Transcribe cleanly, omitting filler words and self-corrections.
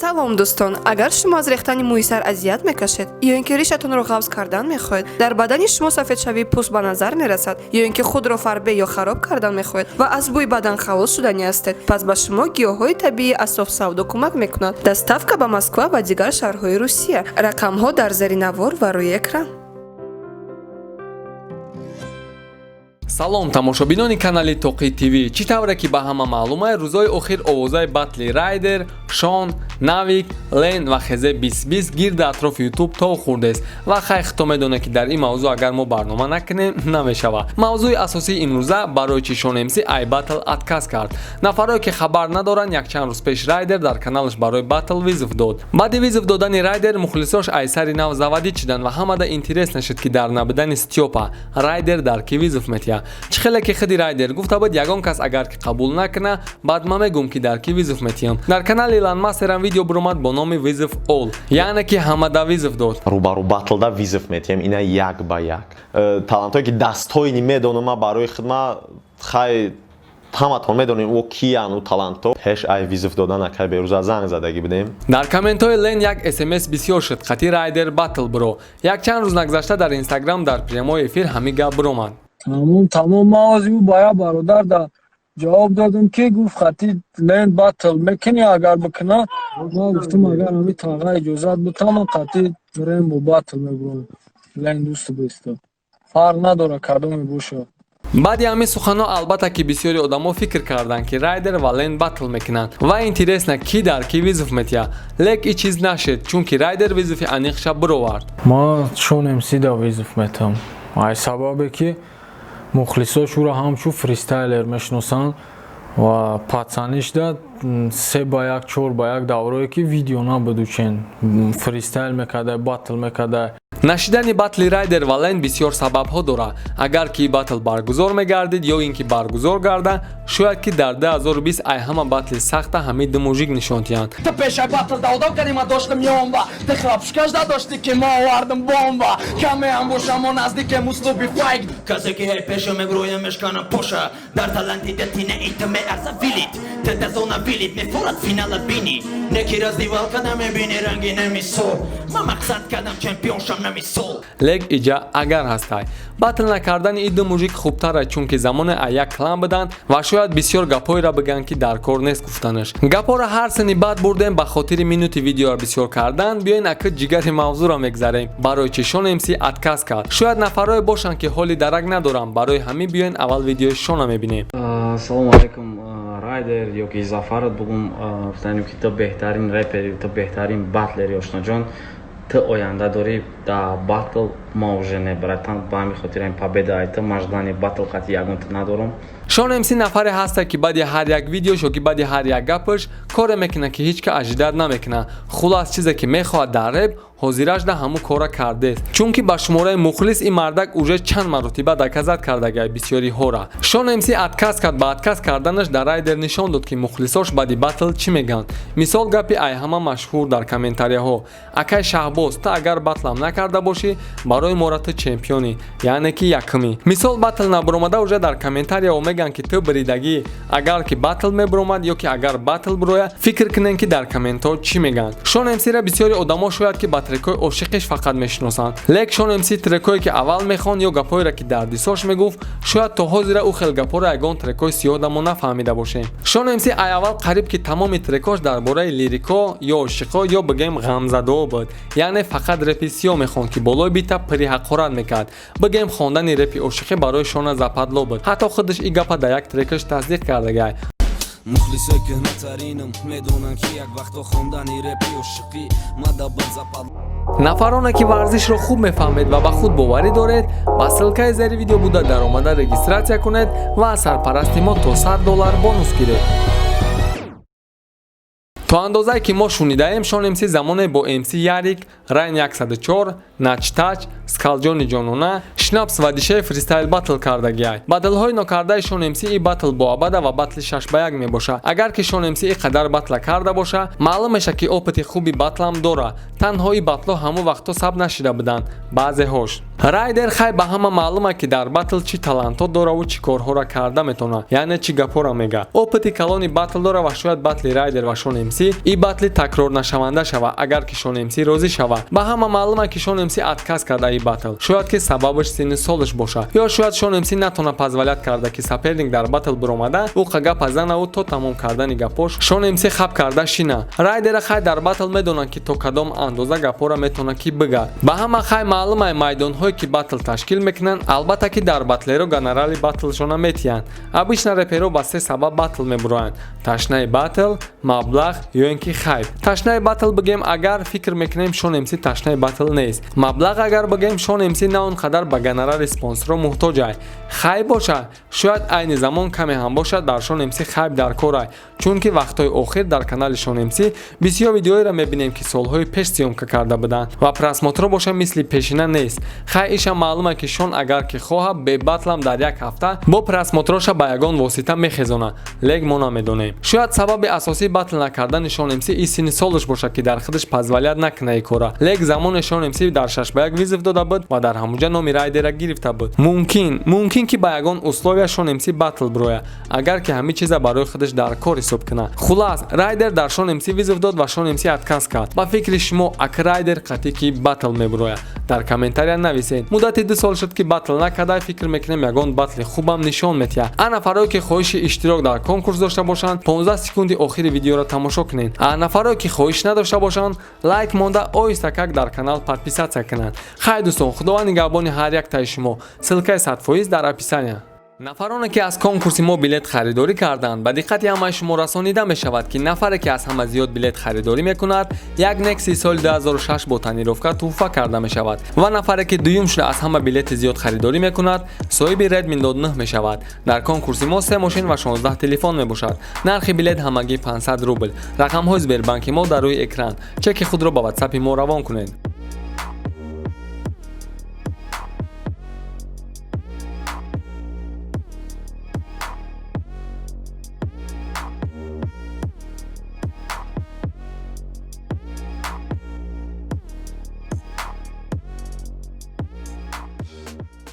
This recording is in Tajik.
Салом, дӯстон! Агар шумо аз рехтани мӯи сар азият мекашед ё ин ки ришатонро ғафз кардан мехоҳед, дар бадани шумо сафедшавии пӯст ба назар мерасад ё ин ки худро фарбе ё хароб кардан мехоҳед ва аз бӯи бадан халос шуданӣ ҳастед, пас ба шумо гиёҳҳои табиии Асоф Савдо кӯмак мекунад. Доставка ба Москва ва дигар шаҳрҳои Русия. Рақамҳо дар зери навор ва рӯи экран. Салом, тамошобинони канали Тоқи ТВ. Чӣ тавре ки ба ҳама маълума, рӯзҳои охир овозаи батли Райдер, Шон, Навик, Лен ва Хезе 2020 гирди атрофи Ютуб тов хӯрдест. Ва хай, хито медонед, ки дар ин мавзӯъ агар мо барнома накунем, намешавад. Мавзӯи асосии имрӯза: барои чӣ Шон МС ай батл отказ кард. Нафарое ки хабар надоранд, якчанд рӯз пеш Райдер дар каналаш барои батл вызов дод. Баъди вызов додани Райдер мухлисош ай сари нав заводить шиданд ва ҳамада интерес нашид, ки дар набудани Стёпа Райдер дар ки вызов метиҳад. Чӣ хеле ки худи Райдер гуфта буд, ягон кас агар ки қабул накуна, баъд ман мегӯм, ки дар ки вызов метиҳам. Дар канали Ланмастерам видео буромад бо номи «Вызов Ол», яъне ки ҳамада вызов дод. Рӯбарӯ батлда вызов метиҳем, ина як ба як. Талантое ки дастҳои медонам, ма барои хидма хай, ҳаматон медонем, ӯ киян, ӯ таланто. Пеш ай вызов додан акай Берӯза занг задагӣ будем. Дар комментҳои Лен як смс бисёр шуд: «Қати Райдер батл биро». Якчанд рӯз нагузашта дар Инстаграм дар прямой эфир ҳамин гап биромад. Тамом, тамом. Ман ози ӯ ба як бародар да ҷавоб додам, ки гуфт: «Хати Лен батл мекунӣ?» Агар бикуна, ман гуфтам, агар ҳами таға иҷозат бутам, ман қати Рембо батл мебурам. Лен дӯсту беста, фарқ надорад кадоме боша. Баъди ҳамин суханҳо, албатта ки, бисёри одамо фикр карданд, ки Райдер ва Лен батл мекунанд ва интересно, ки дар ки вызов метиҳад. Лек ин чиз нашед, чунки Райдер вызови аниқша бировард. Ман Шон МС да вызов метам, ай сабабе ки мухлисош ӯро ҳамчун фристайлер мешиносанд ва пацанишда 3 ба 1, 4 ба 1 даврое ки видео набуду, чен фристайл мекарда, батл мекарда. Нашидани батли Райдер ва Лен бисёр сабабҳо дорад. Агар ки батл баргузор мегардид ё ин ки баргузор гарда, шояд ки дар 2020 ай ҳама батли сахта ҳамин ду мужик нишон диҳанд. Ту пешай батл давдав кардӣ, ма доштам ёмба. Ту хлопушкаш дадоштӣ, ки ма овардам бомба. Камеам бошам, мо наздикем, услуби файк. Касе ки ҳей пеша меброям, мешканам поша. Дар таланти датина ита меарза вилит. Тедазона вилит мефорад, финала бини. Неки раздевалка намебини, ранги намисол. Ма мақсад кардам чемпион шам намисол. Лек иҷа агар ҳастай. Батл накардани ин ду мужик хубтар, чунки замоне а як клан буданд ва шояд бисёр гапҳоеро бигӯянд, ки дар кор нест гуфтанаш. Гапҳоро ҳар сини бад бурдем ба хотири минути видеоро бисёр кардан. Биёен, ака, ҷигари мавзӯъро мегзарем: барои чӣ Шон МС отказ кард? Шояд нафарое бошанд, ки ҳоли дарак надоранд. Барои ҳамин биёен, аввал видеои Шона мебинем. Ассалому алайкум, Райдер ёки Зафарат бугум. Гуфтанем, ки ту беҳтарин репери, ту беҳтарин батлери. Ошноҷон, ту оянда дорӣ да батл, ма уже не, братан. Ба ҳамин хотир ин победа ай ту маждани батл қати ягонта надорам. Шон МС нафаре ҳаста, ки баъди ҳар як видеош ё ки баъди ҳар як гапаш коре мекунад, ки ҳеҷ ка ожидать намекунад. Хулас, чизе ки мехоҳад дар реп, ҳозирашда ҳамун кора кардест, чунки ба шумораи мухлис ин мардак уже чанд маротиба доказать кардагай бисёриҳора. Шон МС отказ кард. Ба отказ карданаш дар Райдер нишон дод, ки мухлисош баъди батл чӣ мегӯянд. Мисол, гапи ай ҳама машҳур дар комментарияҳо: «Акай Шаҳбоз, ту агар батлам накарда бошӣ, барои мора ту чемпионӣ, яъне ки якумӣ». Мисол, батл набуромада, уже дар комментарияҳо мегӯянд, ки ту бридагӣ. Агар ки батл мебуромад ё ки агар батл бурояд, фикр кунем, ки дар комментҳо чӣ мегӯянд. Шон МСра бисёри одамо шояд ки ба трекҳои ошиқиш фақат мешиносанд. Лек Шон МС трекҳое ки аввал мехонд ё гапҳоеро ки дар дисош мегуфт, шояд то ҳозира ӯ хел гапҳоро ягон трекҳои сиёҳда мо нафаҳмида бошем. Шон МС ай аввал қариб ки тамоми трекҳош дар бораи лирико ё ошиқо ё бигем ғамзадао буд, яъне фақат репи сиёҳ мехонд, ки болои бита пири ҳақорат мекард. Бигем, хондани репи ошиқӣ барои Шона западло буд. Ҳатто худаш ин гапа дар як трекаш тасдиқ кардагай. Мухлисои кӯҳнатаринам медонанд, ки як вақто хондани репи ошиқӣ мада бад запад. Нафароне ки варзишро хуб мефаҳмед ва ба худ боварӣ доред, ба ссылкаи зери видео буда даромада регистрация кунед ва аз сарпарасти мо то 100 доллар бонус гиред. То андозае ки мо шунидаем, Шон МС замоне бо МС Ярик, Райн 104. Начтач, Скалҷони Ҷонона, Шнапс ва Дишаи фристайл батл кардагиай. Батлҳои нокардаи Шон МС и батл бо Абада ва батли 6 ба 1 мебошад. Агар ки Шон МС и қадар батла карда боша, маълум мешавад, ки опыти хуби батлам дора. Танҳо и батло ҳамон вақтҳо сабт нашида буданд баъзеҳош. Райдер хай ба ҳама маълума, ки дар батл чӣ талантҳо дораву чӣ корҳоро карда метавонад, яъне чӣ гапҳоро мега. Опыти калони батл дора ва шояд батли Райдер ва Шон МС и батли такрорнашаванда шавад, агар ки Шон МС розӣ шавад. Ба ҳама маълума, ки Шон МС отказ карда и батл. Шояд ки сабабаш синни солаш бошад ё шояд Шон МС натона позволять карда, ки соперник дар батл биромада, ӯ қа гапа занаву то тамом кардани гапош Шон МС хаб карда шина. Райдера хай дар батл медонанд, ки то кадом андоза гапҳоро метавонад ки бигӯяд. Ба ҳама хай маълумай, майдонҳое ки батл ташкил мекунанд, албатта ки дар батлеро гонорари батлшона метиҳанд. Обычно реперо ба се сабаб батл мебуроянд: ташнаи батл, маблағ ё ин ки хайп. Ташнаи батл бигем агар, фикр мекунем, Шон МС ташнаи батл нест. Маблағ агар бигем, Шон МС на он қадар ба гонорари спонсорро муҳтоҷ. Хайп бошад, шояд айни замон каме ҳам бошад, дар Шон МС хайп дар корай, чунки вақтҳои охир дар канали Шон МС бисёр видеоеро мебинем, ки солҳои пеш съёмка карда буданд ва просмотрҳо боша мисли пешина нест. Хай, иша маълума, ки Шон агар ки хоҳа, бе батлам дар як ҳафта бо просмотроша ба ягон восита мехезонад, лек мо намедонем. Шояд сабаби асосии батл накардани Шон МС и синни солаш бошад, ки дар худаш позволять накуна и кора. Лек замоне Шон МС дар 6 ба 1 вызов дода буд ва дар ҳамуҷа номи Райдера гирифта буд. Мумкин ки ба ягон условия Шон МС батл бирояд, агар ки ҳамин чиза барои худаш дар кор ҳисоб кунад. Хулас, Райдер дар Шон МС вызов дод ва Шон МС отказ кард. Ба фикри шумо, ак Райдер қатъӣ ки батл мебирояд? Дар комментария нависед. Муддати 2 сол шуд, ки батл накарда. Фикр мекунем, ягон батли хубам нишон метиҳад. А нафарое ки хоҳиши иштирок дар конкурс дошта бошанд, 15 секунди охири видеоро тамошо кунед. А нафарое ки хоҳиш надошта бошанд, лайк монда, оҳиста как дар канал подписаться кунанд. Хай, дӯстон, Худованд нигаҳбони ҳар яктаи шумо. Ссылкаи 100% дар описания. Нафароне ки аз конкурси мо билет харидорӣ карданд, ба диққати ҳамаи шумо расонида мешавад, ки нафаре ки аз ҳама зиёд билет харидорӣ мекунад, як Некси соли 2006 бо тонировка тӯҳфа карда мешавад ва нафаре ки дуюм шуда аз ҳама билети зиёд харидорӣ мекунад, соҳиби Redmi Note 9 мешавад. Дар конкурси мо се мошин ва 16 телефон мебошад. Нархи билет ҳамагӣ 500 рубл. Рақамҳои Сбербанки мо дар рӯи экран. Чеки худро ба ватсапи мо равон кунед.